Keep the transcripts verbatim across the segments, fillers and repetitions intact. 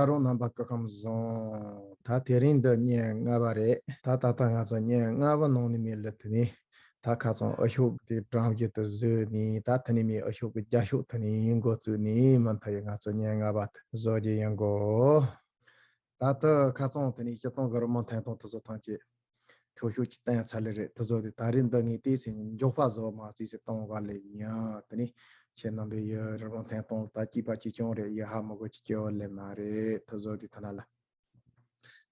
རོགས་རྣམ་པ་སྐུ་ཁམས་བཟང་། ད་དེ་རིང་འདི་བརྙན་ལྔ་པ་རེད། ད་ད་ལྟ་ང་ཚོ་བརྙན་ལྔ་པ་ནང་ནས་མི་ལ་དེ་ནས་ད་ཁ་སང་འུ་ཤོག་དེ་གྲངས་བཞི་དུ་བཟོས་ནས། ད་དེ་ནས་མི་འུ་ཤོག་གི་རྒྱ་ཤོག་དེ་ནས་འགོ་བཙུགས་ནས་མུ་མཐུད་ཡི་ང་ཚོ་བརྙན་ལྔ་པ་དེ་བཟོ་རྒྱུ་ཡིན་གོ། ད་ལྟ་ཁ་སང་དེ་ནས་སྤྱིར་བཏང་གི་རི་མོ་འཐེན་སྟངས་དེ་ཚོ་ཐམས་ཅད་ཁྱོ་ཤུག་ཅིག་བསྟན་ཚར་ལེ་རེད། དེ་ཚོ་དེ་ད་རེས་འདི་ངས་ཏོག་ཙམ་མགྱོགས་པ་བཟོ་མ་རྩིས་སེ་གཏོང་བ་ལེ་ཡིན། དེ་ནས་ཁྱེད་རྣམ་པས་ཡི་རི་མོ་འཐེན་སྟངས་ད་སྐྱིད་པ་ཅིག་ཀྱང་རེད། ཡི་ཧ་མི་གོ་ཅིག་སྐྱེ་བ་ལེ་མ་རེད། དེ་ཚོ་དེ་ཐ་ན་ལ།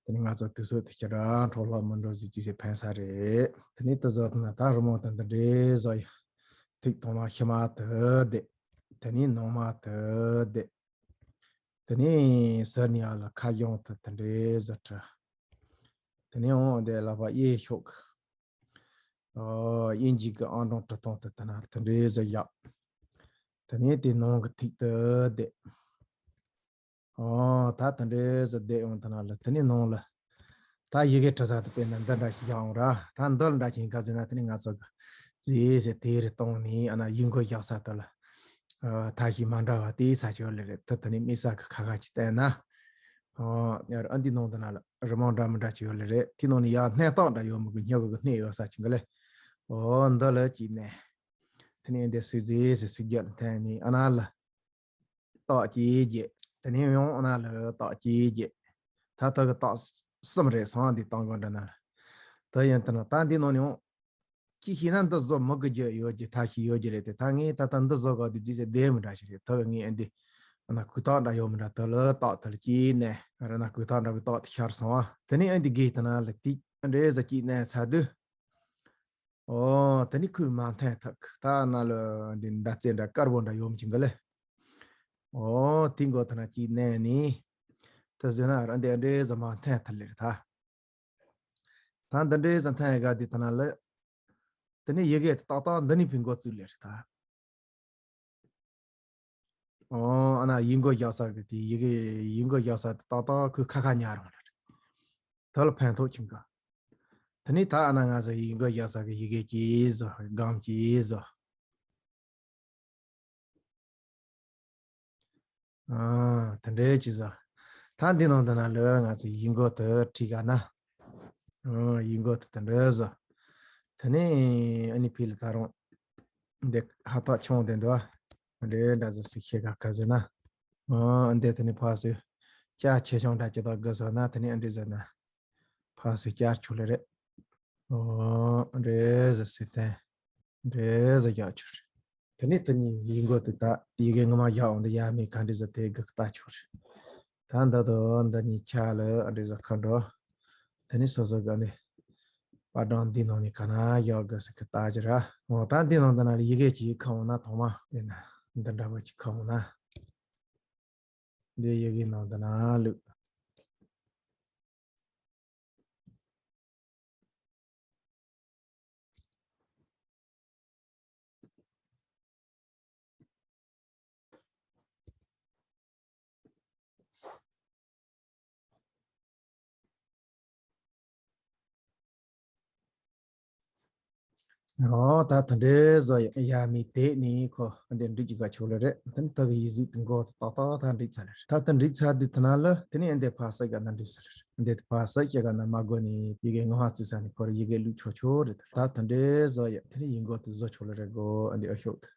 དེ་ནས་ང་ཚོ་དུས་ཚོད་དེ་ཁྱེད་རང་འཕྲོ་བརླག་མི་འགྲོ་ཟིག་རྩིས་སེ་ཕན་ས་རེད། དེ་ནས་དེ་ཚོ་དེ་ན་ད་རི་མོ་དེ་འདི་འདྲས་བཟོ་ཡི། ཐིག་ཐོག་མ་ཕྱི་མ་དེ་བསྡད། དེ་ནས་ནང་མ་དེ་བསྡད། དེ་ནས་ཟུར་ནས་ཡར་ལ་ཁ་གཞུང་དེ་དེ་འདྲས་བཟོ་བྲི། དེ་ནས་འོང་དེ་ལ་བ་གཡས་ཤོག་གི། ཨོ། དབྱིན་ཇི་གི་ཨང་གྲངས་བྲི་སྟངས་དེ་དེ་ན་དེ་འདྲས་བཟོ་བཞག་དེ་ནས་དེ་ནང་གི་ཐིག་དེ་བསྡད། ཨོ། ད་དེ་འདྲས་བཟོ་བསྡད་ཡོང་དེ་ན་ལ་དེ་ནས་ནང་ལ། ད་ཡི་གེ་འབྲི་ས་དེ་དཔེར་ན་འདི་འདྲ་ཞིག་བཞག་འོང་ར། ད་འདི་ལ་འདྲ་ཞིག་ག་ཟེར་ན་དེ་ནས་ང་ཚོ་གི་རྗེས་སུ་དེ་རུ་གཏོང་ནས་ཨ་ན་ཡིག་མགོ་བཞག་ས་དེ་ལ། ཨ། ཐ་ཤི་མ་འདྲ་བ་དེ་ས་ཆ་ཡོད་ལེ་རེད། ད་དེ་ནས་དམིགས་བསལ་གི་ཁ་ཁ་ཅིག་བསྟན་ན། ཨོ། ཡར་ཨ་འདི་ནང་དེ་ན་ལ་རི་མོ་འདྲ་མི་འདྲ་ཅིག་ཡོད་ལེ་རེད། དེ་ནང་ནས་ཡར་སྣེ་ཏོག་འདྲ་ཡོད་མི་གི་སྨྱུ་གུ་གི་སྣེ་ཡོད་ས་ཅིག་གི་ལེ། ཨོ། འདི་ལ་ཅིག་ནས། དེ་ནས་འདི་སུ་རྗེས་སུ་སུ་རྒྱབ་འཐེན་ནས་ཨ་ན་ལ། ཏོག་ཅིག་བརྒྱབ། དེ་ནས་ཡང་ཨ་ན་ལ་ཏོག་ཅིག་བརྒྱབ། ད་ལྟ་གི་ཏོག་གསུམ་རེད་སོང་འདི་གཏོང་གོ་འདྲ་ན། དེ་ཡིན་དུས་ན་ད་འདི་ནང་ནས་ཡང་། ཅིག་ཤེས་ན་འདི་བཟོ་མི་དགོས་རྒྱུ་ཡོད་རྒྱུ་ཐ་ཤི་ཡོད་རྒྱུ་རེད་དེ། ད་ངས་ད་ལྟ་འདི་བཟོ་གོ་དེ་ཅི་ཟེར་བདེ་མི་འདྲ་ཞིག་རེད། ད་ངས་ཨ་འདི་ཨ་ན་གོས་ཏོག་འདྲ་ཡོད་མི་འདྲ་དེ་ལ་ཏོག་དེ་ལ་ཅིག་ནས་ཨ་ར་ན་གོས་ཏོག་འདྲ་བའི་ཏོག་དེ་ཤར་སོང་བ། དེ་ནས་ཨ་འདི་གིས་དེ་ན་ལ་དེ་འདྲས་ཟ་ཅིག་ནས་ཚ་དུས། ཨོ། དེ་ནི་ཁོས་མ་འཐེན་ཐུབ་གི། ད་ན་ལ་འདི་མདའ་རྩེ་འདྲ་དཀར་པོ་འདྲ་ཡོད་མི་ཅིག་གི་ལེ། ཨོ། དེ་མགོ་ཐ་ན་ཅིག་མནན་ནི། དེ་བཟོས་ན་ར་འདི་འདྲས་ཟ་མ་འཐེན་ཐུབ་ལེ་རེད་ད། ད་འདི་འདྲས་ཟ་འཐེན་ག་དེ་ཐ་ན་ལེ། དེ་ནི་ཡི་གེ་ཏག་ཏག་འདི་ནི་ཕི་མགོ་བཙུགས་ལེ་རེད་ད། ཨོ། ཨ་ན་ཡིག་མགོ་བཞག་ས་གི་དེ་ཡི་གེ་ཡིག་མགོ་བཞག་ས་དེ་ཏག་ཏག་ཁོས་ཁ་ཁ་ཉར་རུང་ལ་རེད། དེ་ལ་ཕན་ཐོགས་ཆེན་གི། དེ་ནས་ད་ཨ་ན་ང་ཚོ་ཡིག་མགོ་བཞག་ས་གི་ཡི་གེ་ཅིག་བཟོ། སྒམ་ཅིག་བཟོ། ཨ། དེ་འདྲས་ཅིག་བཟོ། ད་འདི་ནང་དུ་ན་ལོས་ང་ཚོ་ཡིག་མགོ་དེ་བྲིས་ག་ན། ཨ། ཡིག་མགོ་དེ་དེ་འདྲས་བཟོ། དེ་ནས་ཨ་ནི་ཕི་ལ་ད་རུང་། འདི་ཧ་ཐག་ཆུང་དེ་འདུག་ཨ། འདྲེ་འདྲ་བཟོ་སུ་ཤེས་ག་ག་ཟེར་ན། ཨ། འདི་དེ་ནི་ཕ་སུ་ཅག་ཆེ་ཆུང་འདྲ་ཅི་དག་དགོས་ཟེར་ན་དེ་ནི་ཨ་འདྲེ་ཟེར་ན། ཕ་སུ་ཅག་ཆུ་ལེ་རེད། ཨོ། འདྲེ་ཟེར་སུ་དེ། འདྲེ་ཟེར་རྒྱག་ཆུ་རེད། དེ་ནི་དེ་ནི་ཡིག་མགོ་དེ་ད་ཡི་གེ་ངོ་མ་བཞག་འོང་དེ་ཡ་མི་ག་འདྲེ་ཟེར་དེ་གི་ལྟ་ཆུ་རེད། ད་འདི་དང་འདི་གཉིས་ཆ་ལ་ཨ་འདྲེ་ཟེར་ཁ་འགྲོ། དེ་ནི་སོ་སོ་ག་ནི། པར་སྒྲོམ་འདི་ནང་ནས་ག་ན་བཞག་དགོས་ཟེར་གི་ལྟ་རྒྱུ་ར། འོ་ད་འདི་ནང་འདི་ན་ཡི་གེ་གཅིག་ཁ་འོང་ན་ཐོག་མ་ཡིན་ན་འདི་འདྲ་པོ་གཅིག་ཁ་འོང་ན། འདི་ཡི་གེ་ནང་འདི་ན་བླུགས། ཨོ། ད་དེ་འདྲའི་བཟོ་ཡ་མི་དེ་ནི་ཁོ་འདི་འགྲིག་གི་ག་ཆོག་ལེ་རེད། དེ་ནི་ད་གི་ཡིག་གཟུགས་དེ་མགོ་ཏག་ཏག་ད་འགྲིག་ཚར་ལེ་རེད། ད་དེ་འགྲིག་ཚར་དུས་དེ་ན་ལ་དེ་ནི་འདི་ཕ་ས་ག་ན་འགྲིག་ས་ལེ་རེད། འདི་ཕ་ས་ཤེ་ག་ན་མ་དགོས་ནི་ཡི་གེ་ངོ་ཧ་བཙུགས་ས་ནི་ཁོ་ར་ཡི་གེ་བླུགས་ཆོག་ཆོག་རེད། ད་དེ་འདྲའི་བཟོ་ཡ་དེ་ནི་ཡིག་མགོ་དེ་བཟོ་ཆོག་ལེ་རེད་གོ། འདི་ཨ་ཤོག་དེ།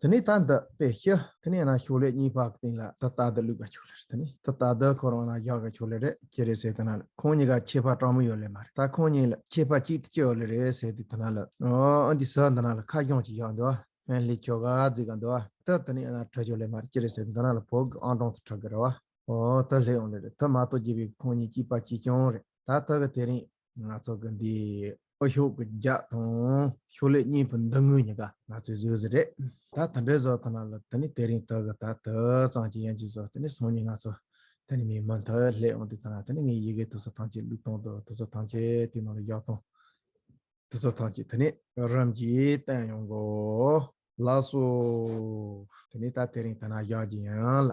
དེ་ནས་ད་འདི་དཔེ་ཤི། དེ་ནས་ན་ཤོག་ལེབ་གཉིས་པ་གི་སྟེང་ལ་ད་ལྟ་འདི་བླུགས་ག་ཆོག་ལེ་རེད། དེ་ནས་ད་ལྟ་འདི་ཁོ་རང་ན་བཞག་ག་ཆོག་ལེ་རེད། ཅི་རེད་ཟེར་དེ་ན་ལ་ཁོང་གཉིས་ཀ་ཁྱད་པར་གྲངས་མང་ཡོད་ལེ་མ་རེད། ད་ཁོང་གཉིས་ལ་ཁྱད་པར་གཅིག་ཏུ་སྐྱེ་ཡོད་ལེ་རེད་ཟེར་དུས་དེ་ན་ལ། ཨོ། འདི་ཟུར་འདི་ན་ལ་ཁ་གཞུང་གཅིག་བཞག་འདུག་ཨ། ཧན་ལི་ཁྱོ་ག་རྫི་ག་འདུག་ཨ། ད་དེ་ནས་ན་བྲི་ཆོག་ལེ་མ་རེད། ཅི་རེད་ཟེར་དེ་ན་ལ་བོད་གི་ཨང་གྲངས་དེ་འབྲི་གི་རེད་བ། ཨོ། ད་སླེབས་ཡོང་ལེ་རེད། ད་མ་གཏོགས་རྒྱལ་བའི་ཁོང་གཉིས་གཅིག་པ་གཅིག་རྐྱང་རེད། ད་ད་གི་དེ་རིང་ང་ཚོ་གི་འདི་ཨ་ཤོག་གི་རྒྱ་དང་ཤོག་ལེབ་གཉིས་པོ་འདི་དངོས་གཉིས་ཀ་ང་ཚོས་བཟོས་ཟིག་རེད། ད་དེ་འདྲའི་བཟོ་ཐུབ་ན་ལ་དེ་ནི་དེ་རིང་ད་གི་ད་དེ་ཙམ་གྱི་ཡན་གྱི་བཟོ་དེ་ནི་སང་ཉིན་ང་ཚོ་དེ་ནི་མི་མུ་མཐུད་སླེབས་འོང་དུས་ད་ན་དེ་ནི་ངའི་ཡི་གེ་དེ་ཚོ་ཐམས་ཅད་བླུགས་གཏོང་དུ་དེ་ཚོ་ཐམས་ཅད་དེ་ནང་ལ་བཞག་གཏོང་དེ་ཚོ་ཐམས་ཅད་དེ་ནི་རིམ་གྱིས་བསྟན་ཡོང་གོ། ལགས་སོ། དེ་ནི་ད་དེ་རིང་ད་ན་བཞག་གི་ཡིན་ལ།